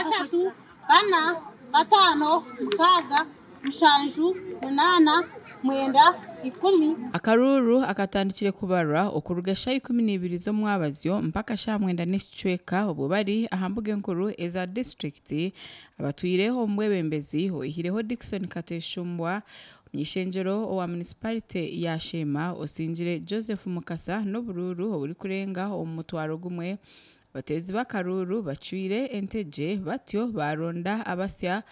Ashatu, 4, 5, 6, 7, 8, 9, 10. Akaruuru akatandikire kubarwa okuruga shaaha 12 z'omwabazyo mpaka shaaha 9:15 obwo bari aha mbuga enkuru eza disiturikiti abatwire omu bwebembezi oihireho Dickson Kateshumbwa omuny'ishengyero owa munisiparite ya Sheema osingire Joseph Mukasa n'oburuuru oburikurenga omu mutwaro gumwe. Abateezi b'akaruuru bacwire entegye batyo baronda abasya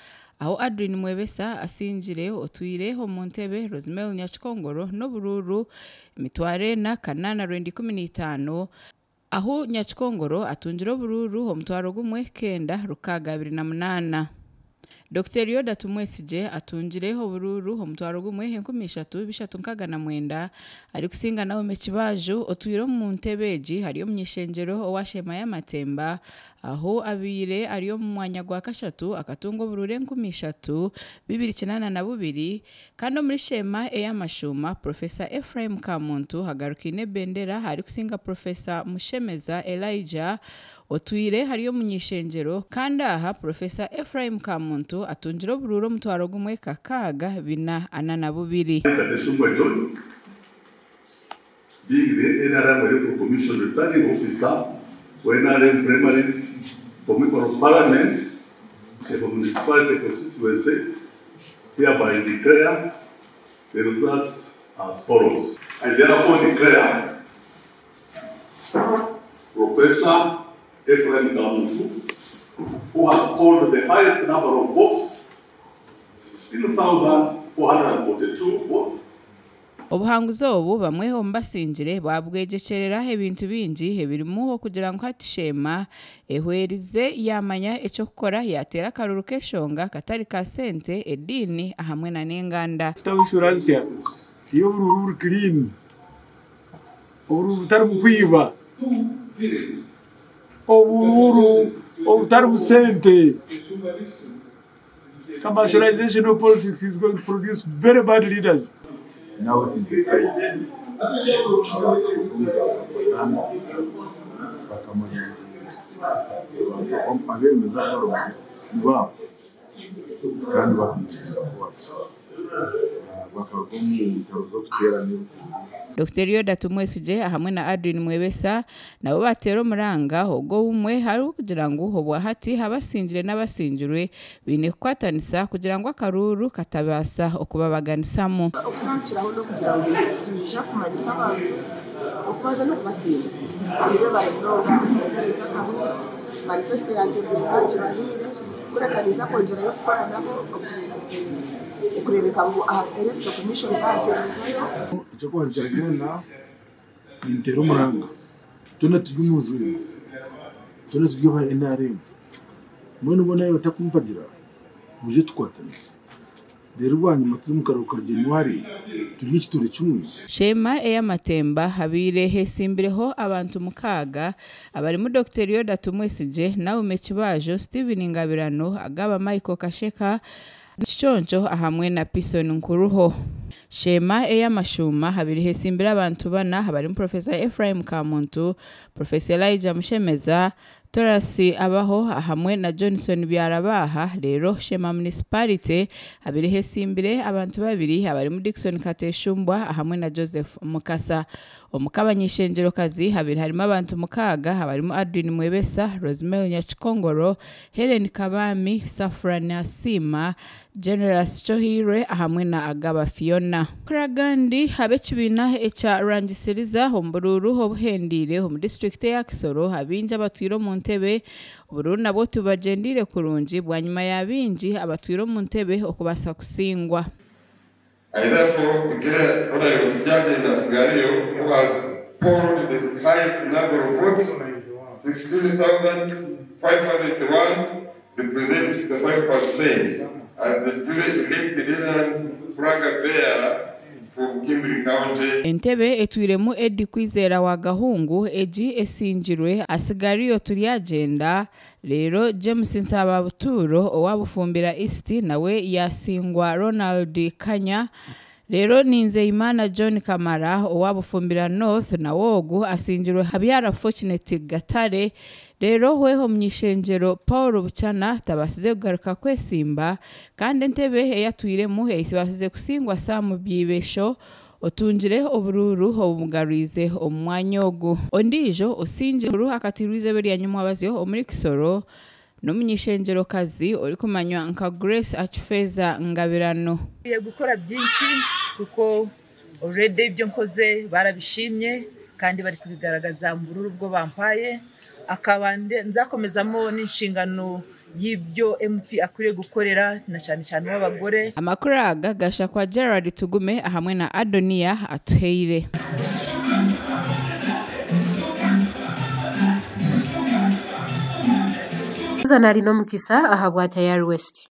aho Adrine Mwebesa asingire otwire omu ntebe Rosemary Nyakikongoro n'oburuuru 49,915 aho Nyakikongoro atungire oburuuru omutwaro gumwe 9 628. Dr Yoda Tumwesigye atungire oburuuru omutwaro gumwe 3369 arikusinga Naomi Kibaju otwire omu ntebe egi hari omuny'ishengyero owa Sheema y'Amatemba aho abaire ari omu mwanya gwa kashatu akatunga oburuuru 3282 kandi omuri Sheema ey'Amashuuma Profesa Ephraim Kamuntu agarukiine ebendera arikusinga Profesa Mushemeza Elijah otwire hari omuny'ishengyero kandi aha Profesa Ephraim Kamuntu atungire oburuuru omutwaro gumwe 6442. Kateshumbwa John, being the NRM Electoral Commission Returning Officer for NRM primaries for Member of Parliament, Sheema Municipality Constituency, hereby declare the results as follows. I therefore declare Professor Ephraim Kamuntu, who has scored the highest number of votes, 16,442 votes. Obuhanguzi obu bamwe omu basingire babwegyekyerera ebintu bingi ebirimu okugira ngu hati Sheema ehwerize yamanya eky'okukora yateera akaruru k'eshonga katari ka sente ediini ahamwe na n'enganda. Tutaho insurance y'oburuuru buri clean, oburuuru butari bukwiba, oburuuru obutari busente. Commercialization of politics is going to produce very bad leaders. Now it is the time bakamanya abemeza ni babo kandi bakamushyiza bakaruga omu ntaro zo kuterana. Dr Yoda Tumwesigye hamwe na Adrine Mwebesa nabo bateera omuranga ogwo obumwe hariho kugira ngu obwahati abasingire n'abasingirwe baine kukwatanisa kugira ngu akaruuru katabaasa okubabaganisamu. Okutandikiraho n'okugira ngu twija kumanyisa abantu okubanza n'okubasiima nibe barinonga kuhereza akaruuru. Manifesto yangye bagibahiire kureka niza kwongyerayo kukora nabo okureebeka ngu aha Electoral Commission bamperezayo. Ekyokubanza byona, nintera omuranga twena turi omu rujwingo, twena turi aba NRM. Mbwenu bo batakumpagira, mwije tukwatanise, reero bwanyima tuze omu karuuru ka January turye ekitore kimwe. Sheema ey'Amatemba habaire hesimbireho abantu 6 abarimu Dr Yoda Tumwesigye, Naomi Kibajo, Steven Ngabirano, Agaba Michael Kasheka, Kiconco ahamwe na Pison Nkuruho. Sheema ey'Amashuuma habiri hesimbire abantu 4 abarimu Profesa Ephraim Kamuntu, Profesa Elijah Mushemeza, Torasi Abaho hamwe na Johnson Byarabaha. Rero Sheema Municipality habiri hesimbire abantu 2 abarimu Dickson Kateshumbwa hamwe na Joseph Mukasa. Omukabanyishengerokazi habiri harimo abantu 6 abarimu Adrine Mwebesa, Rosemary Nyakikongoro, Helen Kabami, Safra Nasima, Generous Chohirwe hamwe na Agaba Fiona. Kuragandi ab'ekibiina ekya Rangisiriza omu buruuru obuhendiire omu disitulikiti eya Kisoro abingi abatwire omu ntebe oburuuru nabwo tibagyendeire kurungi bwanyima ya bingi abatwire omu ntebe okubaasa kusingwa. I therefore declare Honorable Judge Nasigario, who has polled the highest number of votes, 16,501, representing 55%, as the duly elected flag bearer from Kimberley County. Entebe etwiremu Eddie Kwizera wa Gahungu egi esingirwe Asigariyo Turyagenda. Rero James Nsababuturo owa Bufumbira East nawe yasingwa Ronald Kanya. Rero Ninzeyimana John Kamara owa Bufumbira North nawe ogu asingirwe Habyara Fortunate Gatare. Rero weho omunyishengyero Paul Buchana tabasize kugaruka kwesimba, kandi entebe eyatwiremu eyibasize kusingwa Sam Byibesho otungire oburuuru obumugarwize omu mwanya ogu. Ondiijo osingire akatirwa izooba erya nyomwabazyo omuri Kisoro n'omunyishengyero-kazi orikumanywa nka Grace Akifeza Ngabirano. Ngiye gukora byinshi kuko already ibyo nkoze barabishimye kandi bari kubigaragaza mu bururu bwo bampaye, akaba nzakomezamo n'inshingano y'ibyo MP akwiriye gukorera na cyane cyane w'abagore. Amakuru aga gashakwa Gerard Tugume hamwe na Adonia Atuheire. Susan Aline Mukisa ahabwa Tayari West.